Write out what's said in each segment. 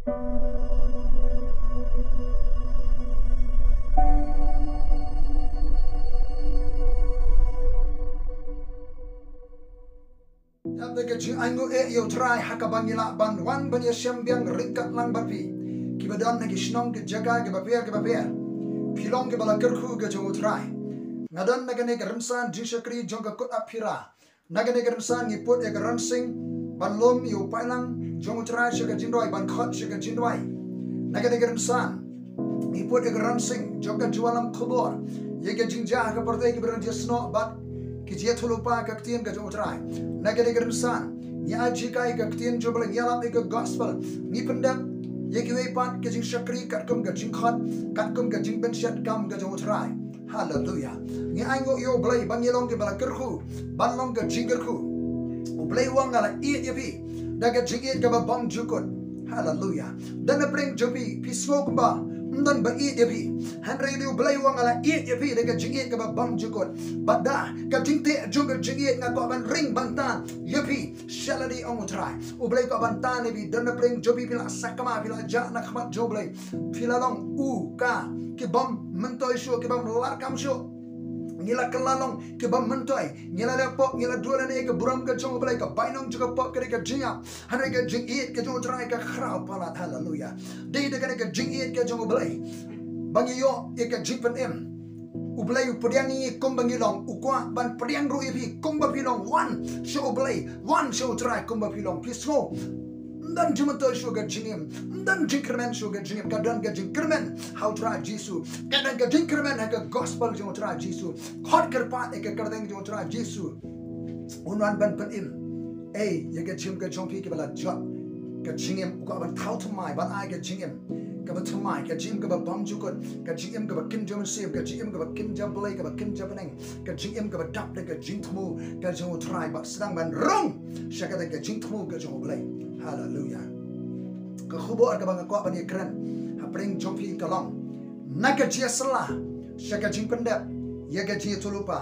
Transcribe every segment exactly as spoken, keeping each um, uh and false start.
Ïa da ka jingainguh eh ïa U Trai ha kaba ngi lah ban wan ban ïashem biang ryngkat lang bad phi. Kiba don na ki shnong ki jaka kiba pher kiba pher. Phi long kiba la kyrkhu ka jong U Trai. Nga don na kane ka rynsan jingshakri jong ka kot Aphira. Na kane ka rynsan ngi put ïa ka rynsan ban lum ïa u paidlang jong U Trai sha ka jingrwai, ban khot sha ka jingrwai. Na kane ka rynsan ngi put ïa ka rynsan jong ka jingïalam khubor ïa ka jingjia ha ka pyrthei, kiba rynjia snoh bad ki jingïathuhlypa ka ktien ka jong U Trai. Na kane ka rynsan ngi ai jinghikai ka ktien jong U Blei, ngi ïalap ïa ka gospel, ngi pyndep ïa kiwei pat ka jingshakri katkum ka jingkhot, katkum ka jingpynshad kam ka jong U Trai. Haleluya. Ngi ainguh ïa U Blei ba ngi long kiba la kyrkhu ban long ka jingkyrkhu. U Blei u ong, nga la ïeit ïa phi da ka jingïeit kaba bymjukut. Haleluya. Don na pdeng jong phi phi sngew kumba ym don ba ïeit ïa phi. Hynrei U Blei u ong, nga la ïeit ïa phi da ka jingïeit kaba bymjukut. Bad da ka jingteh jong ka jingïeit nga kwah ban ring ban tan ïa phi sha lade, ong U Trai. U Blei u kwah ban tan ïa phi. Don na pdeng jong phi phi la sakma, phi la jah na khmat jong U Blei. Phi la long u ka ki bym myntoi shuh, ki bym larkam shuh. Ngi la kylla long ki bym myntoi. Ngi la leh pop, ngi la duh lane ïa ka burom ka jong U Blei. Ka bainong jong ka pop ka dei ka jingïap. Hynrei ka jingïeit ka jong U Trai ka khraw palat. Haleluya. Dei da kane ka jingïeit ka jong U Blei ba ngi ïoh ïa ka jingpynim. U Blei u pdiang ïa ngi kumba ngi long, u kwah ban pdiang ruh ïa phi kumba phi long. Wan sha U Blei, wan sha U Trai kumba phi long. Phi sngew ym don jingmyntoi shuh ka jingim, ym don jingkyrmen shuh ka jingim. Ka don ka jingkyrmen ha U Trai Jisu, ka don ka jingkyrmen ha ka gospel jong U Trai Jisu. Khot kyrpad ïa ka kyrteng jong U Trai Jisu, un wan ban pynim ei ïa ka jingim ka jong phi kaba la jot. Ka jingim u kwah ban thaw thymmai, ban ai ka jingim kaba thymmai, ka jingim kaba bymjukut, ka jingim kaba kynja mynsiem, ka jingim kaba kynja Blei, kaba kynja bneng, ka jingim kaba dap da ka jingthmu ka jong U Trai, bad sdang ban rung sha kata ka jingthmu ka jong U Blei. Haleluya. Ka khubor kaba nga kwah ban ïakren ha pdeng jong phi ka long, na ka jingïasylla sha ka jingpyndep ïa ka jingïathuhlypa.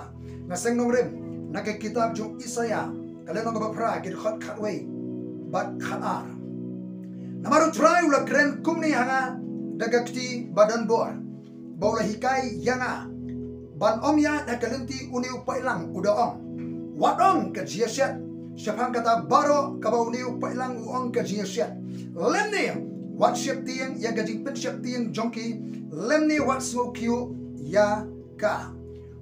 Nga seng nongrim na ka kitab jong u Isaïah, ka lynnong kaba phra, ki dkhot khatwei bad khatar. Namar U Trai u la kren kumne ha nga da ka kti ba don bor, ba u la hikai ïa nga ban ym ïaid ha ka lynti une u paidlang, u da ong, wat ong ka jingïashet shaphang kata baroh kaba une u paidlang u ong ka jingïashet, lymne wat sheptieng ïa ka jingpynsheptieng jong ki, lymne wat sngewkhia ïa ka.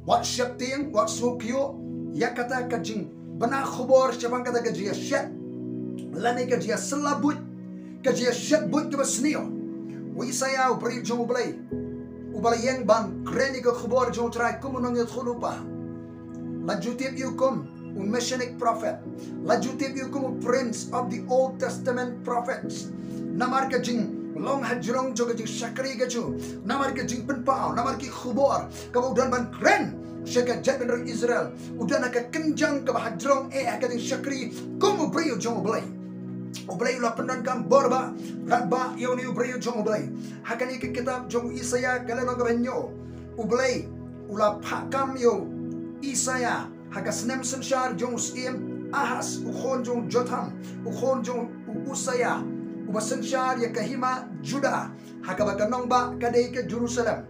Wat sheptieng, wat sngewkhia ïa kata ka jingbna khubor shaphang kata ka jingïashet lane ka jingïasylla buit, ka jingïashet buit kaba sniew. U Isaïah u briew jong U Blei, uba la ïeng ban kren ïa ka khubor jong U Trai kum u nongïathuhlypa, la ju tip ïa u kum u messianic prophet, la ju tip ïa u kum u prince of the Old Testament prophets. Namar ka jinglong hajrong jong ka jingshakri ka jong u, namar ka jingpynpaw, namar ki khubor kaba u don ban kren sha ka jaitbynriew Israel, u don ha ka kynjang kaba hajrong eh ha ka jingshakri kum u briew jong U Blei. U Blei u la pyndonkam bor ba radbah ïa une u briew jong U Blei. Ha kane ka kitab jong u Isaïah, ka lynnong kaba hynñiew, U Blei u la phah kam ïa u Isaïah ha ka snem synshar jong u syiem Ahaz, u khun jong u Jotham, u khun jong u Usiah, uba synshar ïa ka hima Judah, ha kaba ka nongbah ka dei ka Jerusalem.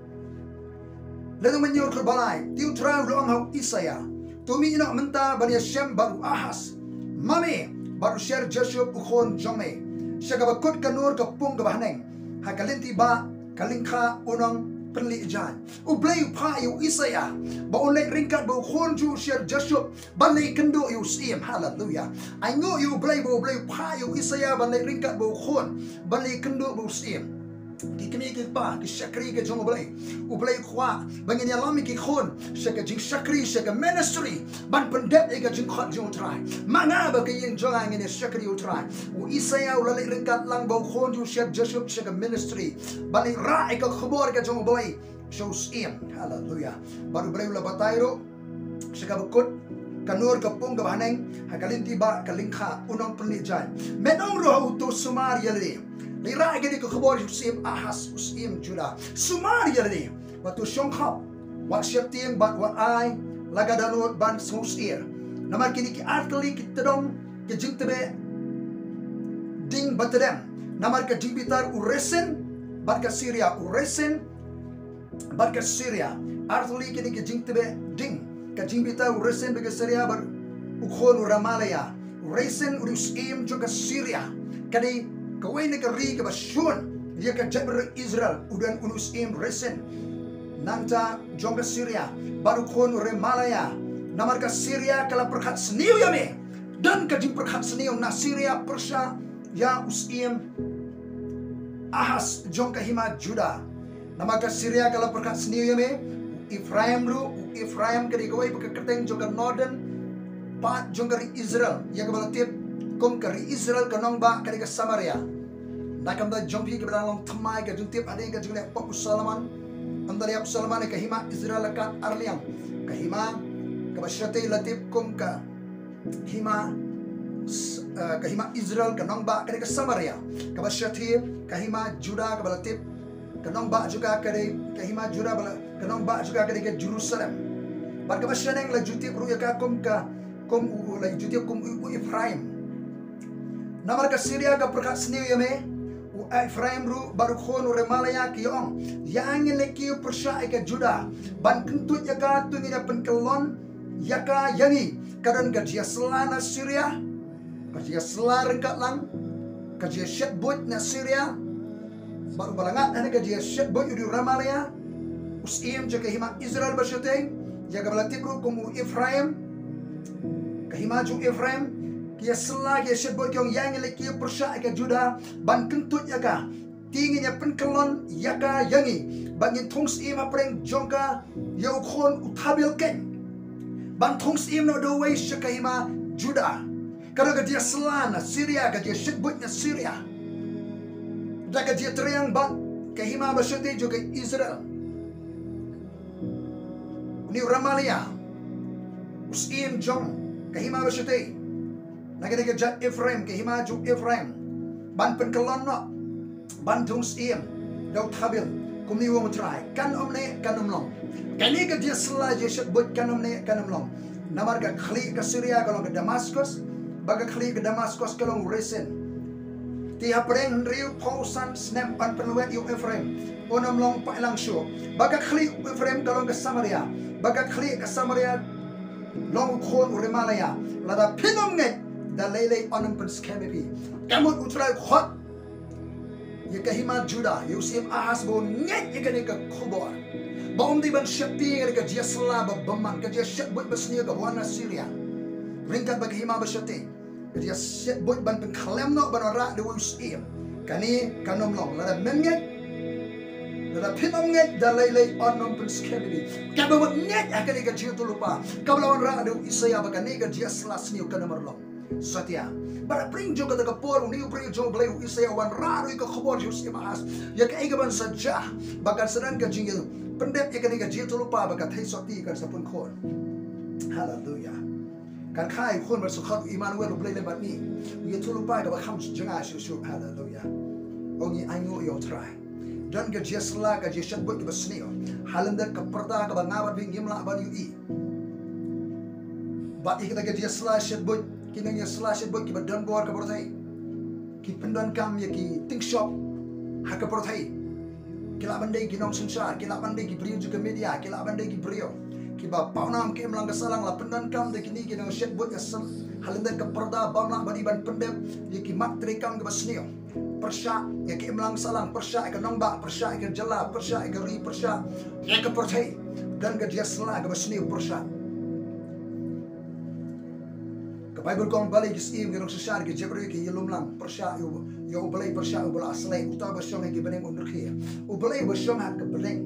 Lynnong ba hynñiew, dkhot ba lai: Te U Trai u la ong ha u Isaïah, to mih noh mynta ban ïashem bad u Ahaz, ma me bad u Shear-jashub u khun jong me, sha kaba kut ka nur ka pung kaba haneng, ha ka lynti bah ka lyngkha u nongpynleit jaiñ. U Blei u phah ïa u Isaïah ba un leit ryngkat bad u khun jong u Shear-jashub ban leit kynduh ïa u syiem. Haleluya. Ainguh ïa U Blei ba U Blei u phah ïa u Isaïah ban leit ryngkat bad u khun ban leit kynduh bad u syiem. Ki kmie ki kpa, ki shakri ki jong U Blei, U Blei u kwah ba ngin ïalam ïa ki khun sha ka jingshakri, sha ka ministry, ban pyndep ïa ka jingkhot jong U Trai. Ma nga bad ka ïing jong nga ngin ïa shakri U Trai. U Isaïah u la leit ryngkat lang bad u khun jong u Shear-jashub sha ka ministry, ban leit rah ïa ka khubor ka jong U Blei sha u syiem. Haleluya. Bad U Blei u la batai ruh sha kaba kut ka nur ka pung kaba haneng, ha ka lynti bah ka lyngkha u nongpynleit jaiñ. Men ong ruh ha u, to sumar ïa lade. Leit rah ïa kane ka khubor sha u syiem Ahaz, u syiem Judah. Sumar ïa lade bad to shongkhop, wat sheptieng bad wat ai la ka dohnud ban sngewsyier. Namar kine ki artylli ki tdong ki jingtbeh ding ba tdem. Namar ka jingbitar u Resin bad ka Syria, u Resin bad ka Syria. Artylli kine ki jingtbeh ding. Ka jingbitar u Resin bad ka Syria bad u khun u Remalia. U Resin u dei u syiem jong ka Syria. Ka dei kawei na ka ri kaba shun ïa ka jaitbynriew Israel. U don u syiem Resin nangta jong ka Syria bad u khun u Remalia. Namar ka Syria ka la pyrkhat sniew ïa me. Don ka jingpyrkhat sniew na Syria pyrshah ïa u syiem Ahas jong ka hima Juda. Namar ka Syria ka la pyrkhat sniew ïa me. U Ephraim ruh, u Ephraim ka dei kawei pat ka kyrteng jong ka northern part jong ka ri Israel, ïa kaba la tip kum ka ri Israel ka nongbah ka dei ka Samaria. Na ka bynta jong phi kiba dang long thymmai ka jingtip hadien ka jingleh pop u Solomon. Ym da leh u Solomon, ka hima Israel la kat ar liang. Ka hima kaba shatei la tip kum ka hima, s- eh, ka hima Israel ka nongbah ka dei ka Samaria. Kaba shatei ka hima Juda kaba la tip ka nongbah jong ka ka dei, ka hima Juda ba la, ka nongbah jong ka ka dei ka Jerusalem. Bad kaba shaneng la ju tip ruh ïa ka kum ka, kum u, u la ju tip kum u, u Ephraim. Namar ka Syria ka pyrkhat sniew ïa me. U Ephraim ruh bad u khun u Remalia ki ong, ïa ngin leh kiew pyrshah ïa ka Juda ban kyntuid ïa ka, to ngin ïa pynkyllon ïa ka ïa ngi. Ka don ka jingïasylla na Syria, ka jingïasylla ryngkat lang, ka jingïashet buit na Syria. Bad uba la ngat hangne ka jingïashet buit u dei u Remalia, u syiem jong ka hima Israel ba shatei, ïa kaba la tip ruh kum u Ephraim. Ka hima jong u Ephraim ki ïasylla, ki ïashet buit, ki ong, ïa ngin leh kiew pyrshah ïa ka Juda ban kyntuid ïa ka, te ngin ïa pynkyllon ïa ka ïa ngi. Bad ngin thung syiem hapdeng jong ka ïa u khun u thabil keiñ ban thung syiem noh da uwei sha ka hima Juda. Ka don ka jingïasylla na Syria, ka jingïashet buit na Syria. Da ka jingïatriang bad ka hima ba shatei jong ka Israel. Une u Remalia, u syiem jong ka hima ba shatei, na kane ka jait Ephraim, ka hima jong Ephraim, ban pynkyllon noh, ban thung syiem da u thabil, kumne u ong, U Trai, kan ym neh kan ym long. Kane ka jingïasylla, jingïashet buit, kan ym neh kan ym long. Namar ka khlieh ka Syria ka long ka Damascus, bad ka khlieh ka Damascus ka long u Resin. Te hapdeng hynriewphew san snem ban pynlwet ïa u Ephraim, un ym long paidlang shuh. Bad ka khlieh u Ephraim ka long ka Samaria, bad ka khlieh ka Samaria long u khun u Remalia. Lada phin ym ngeit, da lei lei un ym pynskhem ïa phi. Ka mut U Trai u khot ïa ka hima Juda, ïa u syiem Ahas ba un ngeit ïa kane ka khubor, ba um dei ban sheptieng ïa ka jingïasylla ba bymman, ka jingïashet buit basniew kaba wan na Syria ryngkat bad ka hima ba shatei. Ka jingïashet buit ban pynkhlem noh, ban wanrah da uwei u syiem. Kane kan ym long. Lada men ngeit, lada phin ym ngeit, da lei lei un ym pynskhem ïa phi. Kaba mut ngeit ha kane ka jingïathuhlypa kaba la wanrah da u Isaïah, ba kane ka jingïasylla sniew kan ym long. Satia. Bad ha pdeng jong kata ka por, une u briew jong U Blei u Isaïah u wanrah ruh ïa ka khubor jong u syiem Ahas, ïa kaei kaban sa jia, ba kan sa don ka jingpyndep ïa kane ka jingïathuhlypa, ba ka theisotti kan sa pynkhun. Haleluya. Kan kha ïa u khun ban sa khot u Immanuel, U Blei lem bad ngi. U ïathuhlypa kaba kham jngai shuh shuh. Haleluya. O ngi ainguh ïa U Trai. Don ka jingïasylla, ka jingïashet buit kaba sniew ha lyndet ka pyrda kaba nga bad phi ngim lah ban ïohi. Bad ïa kata ka jingïasylla shet buit, ki nongïasylla shet buit kiba don bor ha ka pyrthei, ki pyndonkam ïa ki tyngshop ha ka pyrthei. Ki lah ban dei ki nongsynshar, ki lah ban dei ki briew jong ka media, ki lah ban dei ki briew kiba pawnam ka imlang ka sahlang, la pyndonkam da kine ki nongshet buit ïa shen ha lyndet ka pyrda, bym lah ban ïa ban pyndep ïa ki mat treikam kiba sniew. Pyrshah ïa ka imlang sahlang, pyrshah ïa ka nongbah, pyrshah ïa ka jylla, pyrshah ïa ka ri, pyrshah ïa ka pyrthei. Don ka jingïasylla kaba sniew pyrshah. Ka Baibl ka ong, balei ki syiem, ki nongsynshar, ki jaitbynriew ki ïalum lang? Pyrshah ïa u, ïa U Blei, pyrshah ïa uba la sleh, uta uba shong ha ki bneng un rkhie. U Blei uba shong ha ka bneng,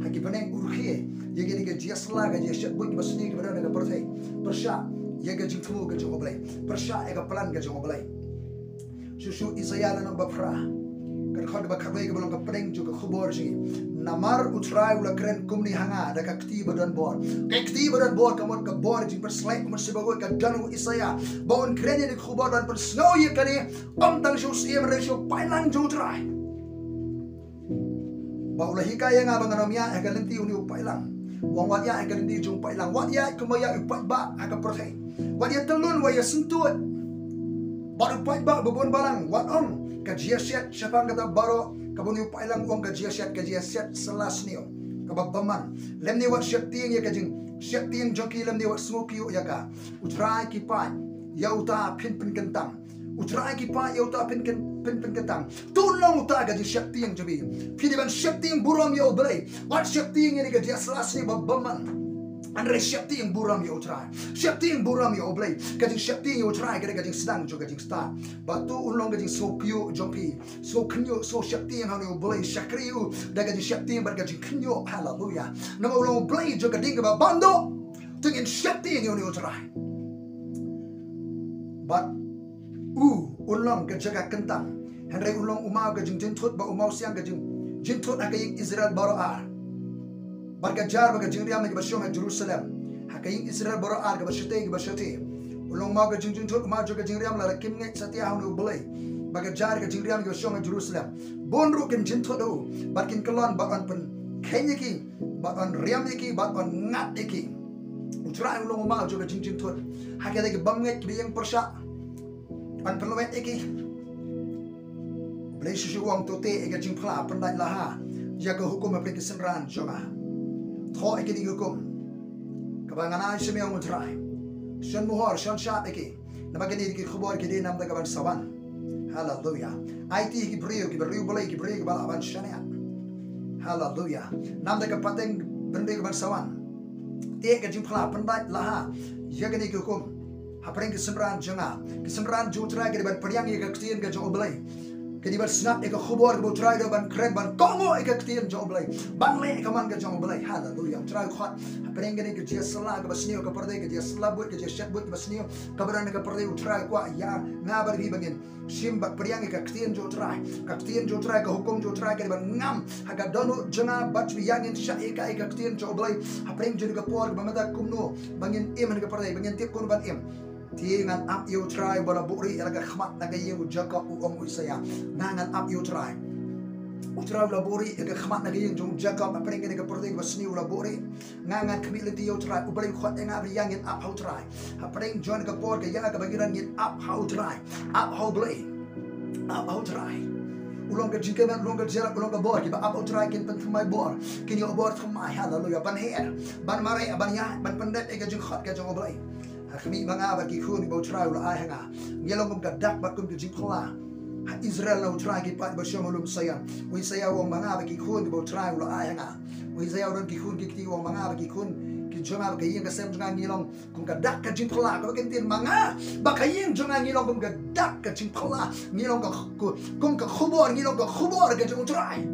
ha ki bneng u rkhie ïa kine ki jingïasylla, ki jingïashet buit kiba sniew kiba don ha ka pyrthei. Pyrshah ïa ka jingthmu ka jong U Blei. Pyrshah ïa ka plan ka jong U Blei. Shuh shuh Isaïah lynnong ba phra, ka dkhot kaba khatwei, kaba long ka pdeng jong ka khubor jong ngi. Namar U Trai u la kren kumne ha nga da ka kti ba don bor. Ka kti ba don bor ka mut ka bor jingpynsleh, ka mut sibakhuid ka don ha u Isaïah ba un kren ïa kane ka khubor, ban pynsngew ïa kane, ym tang sha u syiem hynrei sha u paidlang jong U Trai. Ba u la hikai ïa nga ba ngan ym ïaid ha ka lynti une u paidlang. U ong, wat ïaid ha ka lynti jong u paidlang, wat ïaid kumba ïaid u paidbah ha ka pyrthei. Wat ïatyllun, wat ïasyntud bad u paidbah ba bun balang, wat ong, Ka jingïashet shaphang kata baroh kaba une u paidlang u ong, ka jingïashet, ka jingïashet sla sniew kaba bymman. Lymne wat sheptieng ïa ka jingsheptieng jong ki, lymne wat sngewkhia ïa ka. U Trai ki paid ïa uta phin pynkyntang. U Trai ki paid ïa uta phin kyn-, phin pynkyntang. To long uta ka jingsheptieng jong phi. Phi dei ban sheptieng burom ïa U Blei. Wat sheptieng ïa ka jingïasla sniew ba bymman. Hynrei sheptieng burom ïa U Trai. Sheptieng burom ïa U Blei. Ka jingsheptieng ïa U Trai ka dei ka jingsdang jong ka jingstad. Bad to un long ka jingsngewkhia jong phi. Sngewkhia, sngewsheptieng ha une U Blei, shakri u da ka jingsheptieng bad ka jingkhia. Haleluya. Namar u long U Blei jong ka ding kaba bymduk. To ngin sheptieng ïa une U Trai. Bad u un long ka jaka kyntang. Hynrei un long u maw ka jingjynthut bad u maw siang ka jingjynthut ha ka ïing Israel baroh ar. Bad ka jar bad ka jingriam kiba shong ha Jerusalem. Ha ka ïing Israel baroh ar, kaba shate, kaba shate. Un long maw ka jingjynthut, u maw jong ka jingriam, lada kim ngeit satia ha une U Blei. Bad ka jar ka jingriam kiba shong ha Jerusalem. Bun ruh kin jynthut ha u, bad kin kyllon, bad yn pynkheiñ ïa ki, bad yn riam ïa ki, bad yn ngat ïa ki. U Trai u long u maw jong ka jingjynthut. Ha kita ki bym ngeit, kiba ïeng pyrshah, yn pynlwet ïa ki. U Blei shisha u ong, to teh ïa ka jingphla pyndait laha ïa ka hukum hapdeng ki synran jong nga. Thoh ïa kine ki hukum kaba ngan ai sha me, ong U Trai. Shon muhor, shon shad ïa ki. Namar kine ki khubor ki dei na bynta ka ban sa wan. Haleluya. Aiti ki briew, ki briew Blei, ki briew kiba lah ban shaniah. Haleluya. Na bynta ka pateng bynriew ka ban sa wan. Teh ka jingphla pyndait laha ïa kine ki hukum hapdeng ki synran jong nga. Ki synran jong U Trai ki dei ban pdiang ïa ka ktien ka jong U Blei. Ki dei ban sngap ïa ka khubor kaba U Trai u dei ban kren, ban kohnguh ïa ka ktien jong U Blei, ban leh ïa ka mon ka jong U Blei. Haleluya. U Trai u khot hapdeng kane ka jingïasla kaba sniew ha ka pyrthei, ka jingïasla buit, ka jingïashet buit kaba sniew kaba don ha ka pyrthei. U Trai u kwah ïa nga bad phi ba ngin shim bad pdiang ïa ka ktien jong U Trai. Ka ktien jong U Trai, ka hukum jong U Trai ka dei ban ngam ha ka dohnud jong nga bad jong phi. Ïa ngin shah ïa ka, ïa ka ktien jong U Blei hapdeng jong ka por kaba mynta, kumno ba ngin im ha ka pyrthei, ba ngin tip kumno ban im. Te ngan ap ïa U Trai uba la buhrieh ïa la ka khmat na ka ïing u Jakob, u ong u Isaïah. Nga ngan ap ïa U Trai. U Trai u la buhrieh ïa ka khmat na ka ïing jong u Jakob, hapdeng kane ka pyrthei kaba sniew u la buhrieh. Nga ngan khmih lynti ïa U Trai. U Blei u khot ïa nga ba ïa ngin ap ha U Trai. Hapdeng jong ka por ka ïa kaba ngi don, ngin ap ha U Trai. Ap ha U Blei. Ap ha U Trai. U long ka jingkmen, u long ka jingïarap, u long ka bor. Kiba ap ha U Trai kin pynthymmai bor, kin ïoh bor thymmai. Haleluya. Ban her, ban mareh, ban ïaid, ban pyndep ïa ka jingkhot ka jong U Blei. Ha khmih, ma nga bad ki khun kiba U Trai u la ai ha nga, ngi long kum ka dak bad kum ka jingphla ha Israel na U Trai, ki paid ba shong ha lum Sion. U Isaïah u ong, ma nga bad ki khun kiba U Trai u la ai ha nga. U Isaïah u don ki khun ki kti, u ong, ma nga bad ki khun ki jong nga bad ka ïing ka sem jong nga ngi long kum ka dak ka jingphla. Kaba kyntien, ma nga bad ka ïing jong nga ngi long kum ka dak ka jingphla. Ngi long ka khu-, kum ka khubor, ngi long ka khubor ka jong U Trai.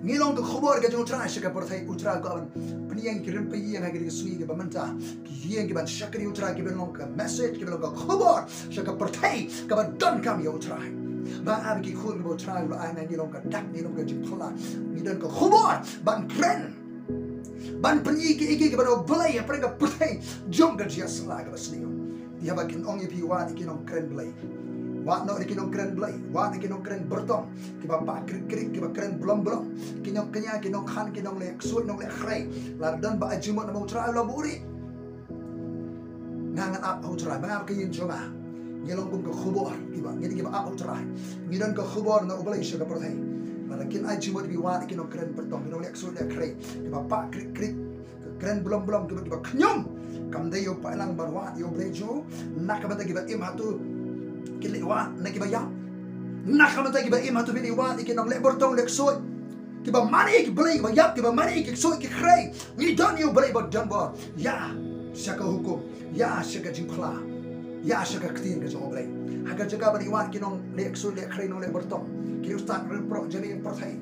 Ngi long ka khubor ka jong U Trai sha ka pyrthei. U Trai u kwah ban pynïeng ki rympei ïing ha kine ki sngi kiba mynta. Ki ïing kiban shakri U Trai, kiban long ka message, kiban long ka khubor sha ka pyrthei kaba donkam ïa U Trai. Ma nga bad ki khun kiba U Trai u la ai ha nga ngi long ka dak, ngi long ka jingphla. Ngi don ka khubor ban kren, ban pyni ïa kiei kiei kiba na U Blei hapdeng ka pyrthei jong ka jingïasla kaba sniew. Te haba kin ong ïa phi, wad ïa ki nongkren blei, wad noh ïa ki nongkren blei, wad ïa ki nongkren byrtong, kiba pah krik krik, kiba kren blom blom, ki nongkñia, ki nongkhan, ki nongleh ksuid, nongleh khrei. Lada don ba ai jingmut, namar U Trai u la buhrieh. Nga ngan ap ha U Trai. Ma nga bad ka ïing jong nga ngi long kum ka khubor, kiba, ngi dei kiba ap ha U Trai. Ngi don ka khubor na U Blei sha ka pyrthei. Lada kin ai jingmut, phi wad ïa ki nongkren byrtong, ki nongleh ksuid leh khrei, kiba pah krik krik, ka kren blom blom, kiba, kiba khñium. Kam dei ïa u paidlang ban wad ïa U Blei jong u. Na ka bynta kiba im hato ki leh wad na kiba ïap? Na ka bynta kiba im hato phi leh wad ïa ki nongleh byrtong, leh ksuid, kiba mane ïa ki blei kiba ïap, kiba mane ïa ki ksuid ki khrei? Ngi don ïa U Blei ba don bor. Ïa sha ka hukum, ïa sha ka jingphla, ïa sha ka ktien ka jong U Blei. Ha ka jaka ban ïa wad ki nongleh ksuid leh khrei, nongleh byrtong, ki riewstad riewproh jong ka pyrthei,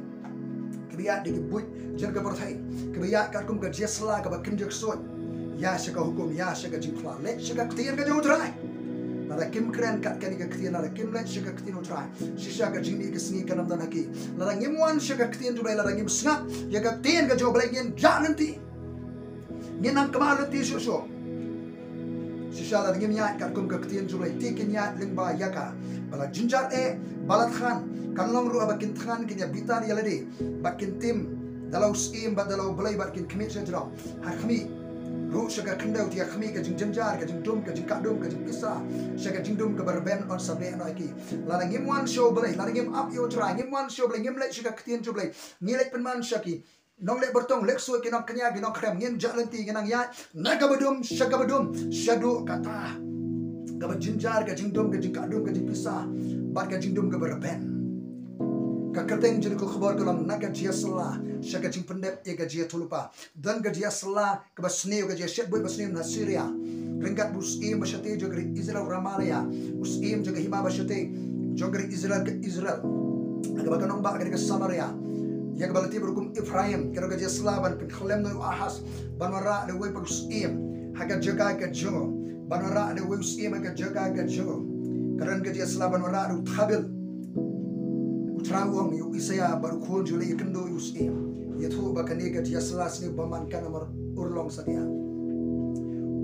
kiba ïaid da ki buit jong ka pyrthei, kiba ïaid katkum ka jingïasla kaba kynja ksuid, ïa sha ka hukum, ïa sha ka jingphla, leit sha ka ktien ka jong U Trai. Lada kim kren kat kane ka ktien, lada kim leit sha ka ktien U Trai, shisha ka jingmih ka sngi kan ym don ha ki. Lada ngim wan sha ka ktien jong U Blei, lada ngim sngap ïa ka ktien ka jong U Blei, ngin jah lynti, ngin nang kynmaw lynti shuh shuh. Shisha lada ngim ïaid katkum ka ktien jong U Blei, te kin ïaid lyngba ïa kaba la jynjar eh, ba la thngan. Kan long ruh haba kin thngan, kin ïa bitar ïa lade, bad kin tim da la u syiem bad da la U Blei, bad kin khmih sha jrong. Ha khmih, Ruh sha ka khyndew te ïa khmih ka jingjynjar, ka jingdum, ka jingkah dum, ka jingpisa, sha ka jingdum kaba rben, yn sa beh noh ïa ki. Lada ngim wan sha U Blei, lada ngim ap ïa U Trai, ngim wan sha U Blei, ngim leit sha ka ktien jong U Blei, ngi leit pynman sha ki nongleh byrtong, leh ksuid, ki nongkñia, ki nongkhrem, ngin jah lynti, ngin nang ïaid na kaba dum sha kaba dum, shaduh kata kaba jynjar, ka jingdum, ka jingkah dum, ka jingpisa, bad ka jingdum kaba rben. Ka kyrteng jong kane ka khubor ka long Na Ka Jia Sylla sha ka Jingpyndep ïa ka Jia Thulpa. Don ka jia sylla kaba sniew, ka jia shet buit ba sniew na Syria, ryngkat bad u syiem ba shatei jong ka ri Israel, Ramalia, u syiem jong ka hima ba shatei jong ka ri Israel, ka Israel, kaba ka nongbah ka dei ka Samaria, ïa kaba la tip ruh kum Ephraim. Ka don ka jia sylla ban pynkhyllem noh ïa u Ahaz ban wanrah da uwei pat u syiem ha ka jaka ka jong u, ban wanrah da uwei u syiem ha ka jaka ka jong u. Ka don ka jia sylla ban wanrah da u thabil. U Trai u ong ïa u Isaïah bad u khun jong u, leit ïakynduh ïa u syiem, ïathuh ba kane ka jia sylla sniew bymman, kan ym urlong satia.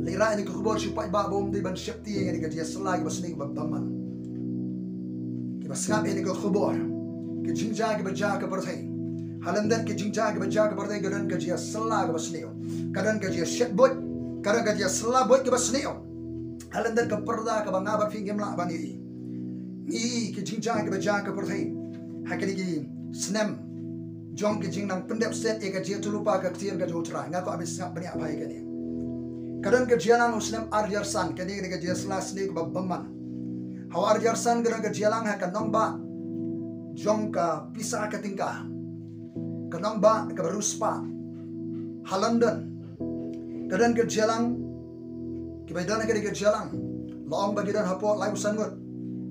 Leit rah ïa kane ka khubor sha u paidbah ba um dei ban sheptieng ïa kane ka jia sylla kaba sniew kaba bymman. Kiba sngap ïa kane ka khubor, ki jingjia kiba jia ha ka pyrthei. Ha lyndet ki jingjia kiba jia ha ka pyrthei ka don ka jia sylla kaba sniew, ka don ka jia shet buit, ka don ka jia sylla buit kaba sniew ha lyndet ka pyrda kaba nga bad phi ngim lah ban ïohi. Ngi ïohi ki jingjia kiba jia ha ka pyrthei ha kine ki snem jong ki jingnang pyndep set ïa ka Jia Thulpa, ka ktien ka jong U Trai. Nga kwah ba phi sngap bniah bha ïa kane. Ka don ka jia lang ha u snem ar hajar san, kane ka dei ka jia sylla sniew kaba bymman. Ha u ar hajar san ka don ka jia lang ha ka nongbah jong ka pisa ka tyngka, ka nongbah kaba riewspah, ha London. Ka don ka jia lang, kiba don ha kane ka jia lang, la ong ba ki don hapoh laiphew san ngut.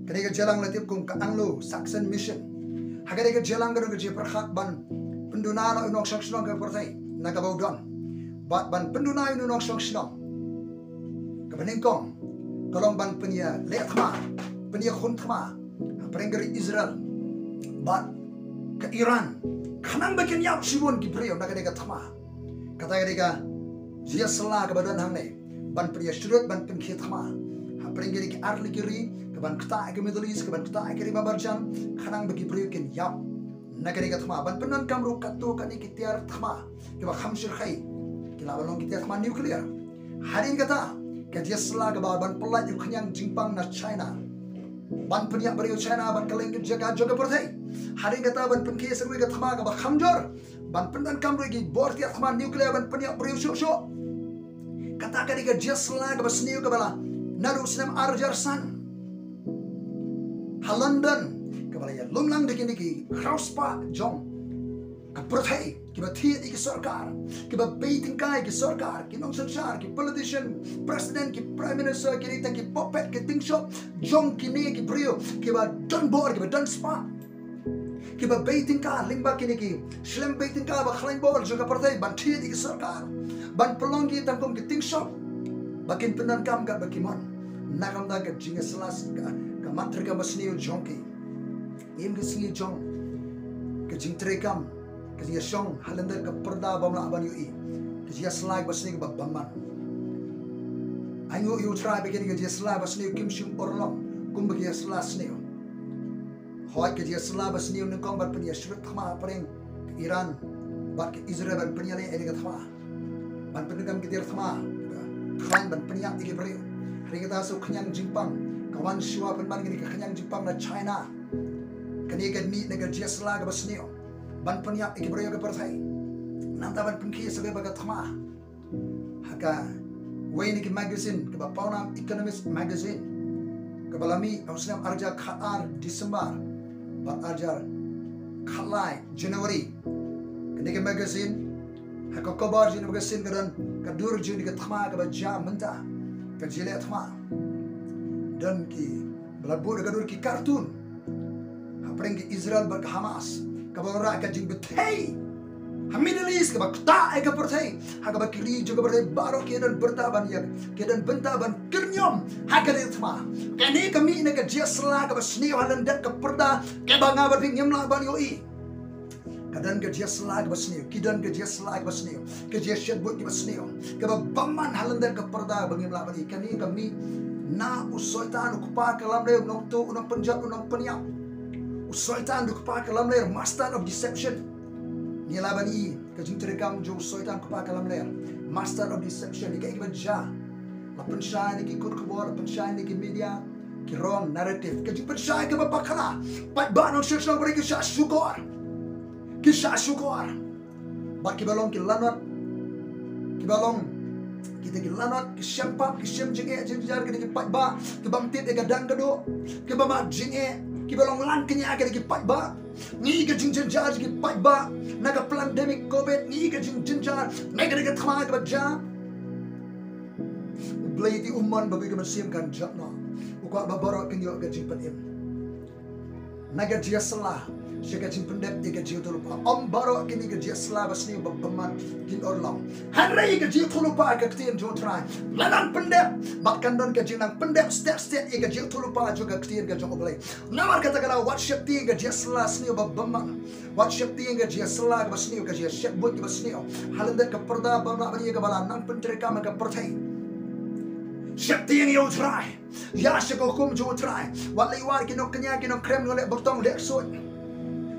Kane ka jia lang la tip kum ka Anglo-Saxon Mission. Ha kane ka jia lang ka don ka jingpyrkhat ban pynduna noh ïa u nongshong shnong ka pyrthei na kaba u don, bad ban pynduna ïa u nongshong shnong. Kaba nyngkong ka long ban pynïaleh thma, pynïakhun thma hapdeng ka ri Israel bad ka Iran, khnang ba kin ïap shibun ki briew na kane ka thma. Kata ka dei ka jia sylla kaba don hangne, ban pynïasyrut, ban pynkhie thma hapdeng kine ki artylli ki ri, kaban ktah ïa ka Middle East, kaban ktah ïa ka ri bamarjan, khnang ba ki briew kin ïap na kane ka thma. Ban pyndonkam ruh katto katne ki tiar thma kiba kham shyrkhei, ki lah ban long ki tiar thma nuclear. Hadien kata, ka jia sylla kaba ar, ban pyllait ïa u khñiang jingpang na China, ban pynïap briew China bad kylleng ki jaka jong ka pyrthei. Hadien kata, ban pynkhie sa kawei ka thma kaba kham jur, ban pyndonkam ruh ïa ki bor tiar thma nuclear ban pynïap briew shuh shuh. Kata ka dei ka jia sylla kaba sniew kaba la naduh u snem ar hajar san ha London, kaba la ïalum lang da kine ki khraw spah jong ka pyrthei, kiba thied ïa ki sorkar, kiba bei tyngka ïa ki sorkar, ki nongsynshar, ki politician, president, ki prime minister, kine tang ki puppet, ki tyngshop jong kine ki briew kiba don bor, kiba don spah, kiba bei tyngka lyngba kine ki shlem bei tyngka ba khlaiñ bor jong ka pyrthei, ban thied ïa ki sorkar, ban pynlong ki tang kum ki tyngshop ba kin pyndonkam katba ki mon. Na ka bynta ka jingïasylla, ka, ka mat treikam ba sniew jong ki, im ka sngi jong ka jingtreikam, ka jingïashong ha lyndet ka pyrda bym lah ban ïohi, ka jingïasylla ba sniew kaba bymman. Ai nguh ïa U Trai ba kine ka jingïasylla ba sniew kim shym urlong kumba ka jingïasylla sniew. Hooid, ka jingïasylla ba sniew nyngkong ban pynïasyrut thma hapdeng ka Iran bad ka Israel, ban pynïaleh ïa ka thma, ban pyndonkam ki tiar thma khlaiñ ban pynïap ïa ki briew. Hynrei kata sa u khñiang jingpang ka wan shuwa pynban, kane ka khñiang jingpang na China. Kane ka mih na ka jingïasylla kaba sniew ban pynïap ïa ki briew ka pyrthei. Nangta ban pynkhie sa kawei pat ka thma. Ha kawei na ki magazine kaba pawnam, Economist magazine, kaba la mih ha u snem ar hajar khatar December bad ar hajar khatlai January. Kane ka magazine, ha ka cover jong kane ka magazine ka don ka dur jong kane ka thma kaba jia mynta, ka jingïaleh thma. Don ki, ba la buh da ka dur ki cartoon hapdeng ka Israel bad ka Hamas, kaba wanrah ka jingbthei ha Middle East, kaba ktah ïa ka pyrthei, ha kaba ki ri jong ka pyrthei baroh ki don bynta ban ïa, ki don bynta ban kyrñiom ha kane ka thma. Kane ka mih na ka jingïasylla kaba sniew ha lyndet ka pyrda kaba nga bad phi ngim lah ban ïohi. Ka don ka jingïasylla kaba sniew, ki don ka jingïasylla kaba sniew, ka jingïashet buit kaba sniew, kaba bymman ha lyndet ka pyrda ba ngim lah ban ïohi. Kane ka mih na u Soitan, u kpa ka lamler, u nongtuh, u nongpynjot, u nongpynïap. U Soitan, u kpa ka lamler, master of deception. Ngi la ban i ka jingtrei kam jong u Soitan kpa ka lamler, master of deception, ïa kaei kaba jia. La pynshai na ki kot khubor, la pynshai na ki media, ki wrong narrative, ka jingpynshai kaba bakla. Paidbah nongshong shnong ba ki shah shukor, ki shah shukor. Bad kiba long ki lanot, kiba long kita ki lanot, ki shem pap, ki shem jingeh jingjar, kita ki paidbah kiba ym tip ïa ka dang ka duh, kiba mad jingeh, kiba long lang kñia, kita ki paidbah. Ngi ka jingjynjar ki paidbah na ka pandemic covid, ngi ka jingjynjar na ka, na ka thma kaba jia. U Blei te u mon ba bun ka mynsiem kan jot noh. U kwah ba baroh kin ïoh ka jingpynim na ka jingïasylla sha ka jingpyndep ïa ka jingïathuhlypa. Ym baroh kine ka jingïasylla ba sniew ba bymman kin urlong. Hynrei ka jingïathuhlypa ka ktien jong u Trai la nang pyndep, bad kan don ka jingnang pyndep stet stet ïa ka jingïathuhlypa jong ka ktien ka jong u Blei. Namar kata ka daw wat sheptieng ka jingïasylla sniew ba bymman. Wat sheptieng ka jingïasylla kaba sniew, ka jingïashepbuit kaba sniew ha lyndet ka pyrda bym lah ban ïa kaba la nang pyntreikam ha ka pyrthei. Sheptieng ïa u Trai. Ïa sha ka hukum jong u Trai. Wat leh wad ki nongkñia ki nongkrem, ngi leh byrtong leh ksuid.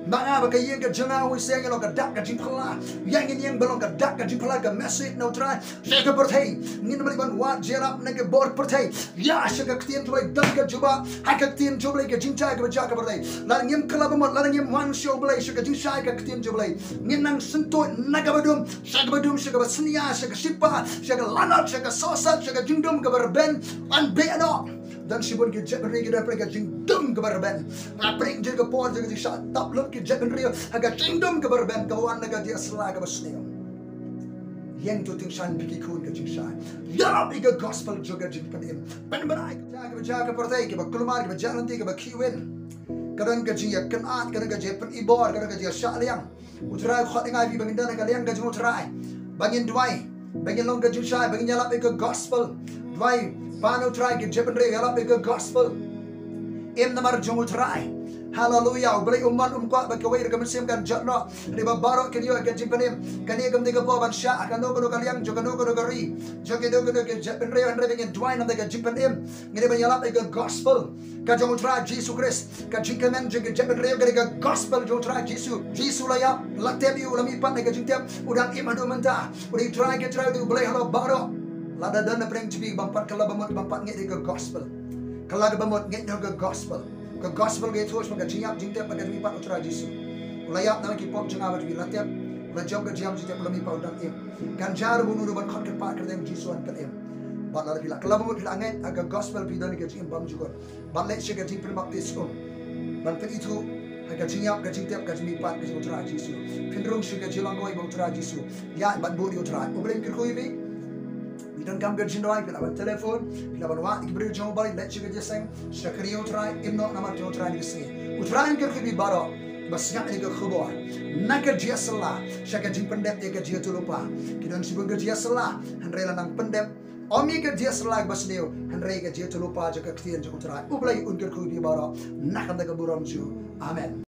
Ma nga bad ka ïing ka jong nga ngin ïeng, ïa long ka dak ka jingphylla. Ïa ngin ïeng ba long ka dak ka jingphylla, ka message na u Trai sha ka pyrthei. Ngin ym leit ban wad jingïarap na ka bor pyrthei. Ïa sha ka ktien jong u Blei don ka jubab ha ka ktien jong u Blei, ka jingjia kaba jia ha ka pyrthei. Lada ngim kylla bamut, lada ngim wan sha u Blei sha ka jingshai ka ktien jong u Blei, ngin nang syntuid na kaba dum sha kaba dum, sha kaba synñia, sha ka shipa, sha ka lanot, sha ka sohsat, sha ka jingdum kaba rben. Ban beh noh. Don shibun ki jaitbynriew ki don pyrshah ka jingdum kaba rben. Nga pyrshah jong ka por jong ka jingshah tap lut ki jaitbynriew ha ka jingdum kaba rben, ka wan na ka jingïasylla kaba sniew. Ïeng to tyngshaiñ bad ki khun ka jingshai. Ïarap ïa ka gospel jong ka jingpynim. Pynbna ïa ka jia kaba jia ha ka pyrthei, kiba kulmar, kiba jia lynti, kiba khih win. Ka don ka jingïakynad, ka don ka jingpynibor, ka don ka jingïashah liang. U Trai u khot ïa ngi ba ngin don ha ka liang ka jong u Trai, ba ngin duwai, ba ngin long ka jingshai, ba ngin ïalap ïa ka gospel. Duwai, pan u Trai, ki jaitbynriew ïalap ïa ka gospel. Im namar jong u Trai. Haleluya. U Blei u mon, um kwah ba kawei ruh ka mynsiem kan jot noh. Hynrei ba baroh kin ïoh ïa ka jingpynim. Kane kam dei ka por ban shah ha kano kano ka liang jong kano kano ka ri, jong kano kano ka jaitbynriew, hynrei ba ngin duwai namar ka jingpynim. Ngin ïa ban ïalap ïa ka gospel ka jong u Trai Jisu Khrist. Ka jingkmen jong ki jaitbynriew ka dei ka gospel jong u Trai Jisu. Jisu la ïap, la tep ïa u, la mihpat na ka jingtep, u dang im haduh mynta. U dei u Trai ki trai, u dei u Blei halor baroh. Lada don na pdeng jong phi bym pat kylla bamut, bym pat ngeit ïa ka gospel, kylla ka bamut, ngeit ïa ka gospel. Ka gospel ka ïathuh shaphang ka jingïap, jingtep bad ka jingmihpat u Trai Jisu. U la ïap na ki pop jong nga bad jong phi, la tep, u la jop ka jingïap jingtep, u la mihpat, u dang im. Kan jia ruh ba uno uno ban khot kyrpad kyrteng Jisu, yn pynim. Bad lada phi la kylla bamut, phi la ngeit ha ka gospel, phi don ka jingim bymjukut. Ban leit sha ka jingpynbaptis um, ban pynithuh ha ka jingïap, ka jingtep, ka jingmihpat ka jong u Trai Jisu. Phin rung sha ka jinglong kawei bad u Trai Jisu. Ïaid bad bud ïa u Trai. U Blei un kyrkhu ïa phi. Phi donkam ka jingduwai, phi lah ban telephone, phi lah ban wad ïa ki briew jong u Blei, leit sha ka jingïaseng, shakri ïa u Trai, im noh namar jong u Trai ha kane ka sngi. U Trai un kyrkhu ïa phi baroh ba sngap ïa ka khubor na ka jingïasylla sha ka jingpyndep ïa ka jingïathuhlypa. Ki don shibun ka jingïasylla, hynrei la nang pyndep. Ym ïa ka jingïasylla kaba sniew, hynrei ka jingïathuhlypa jong ka ktien jong u Trai. U Blei un kyrkhu ïa phi baroh na ka bynta ka burom jong u. Amen.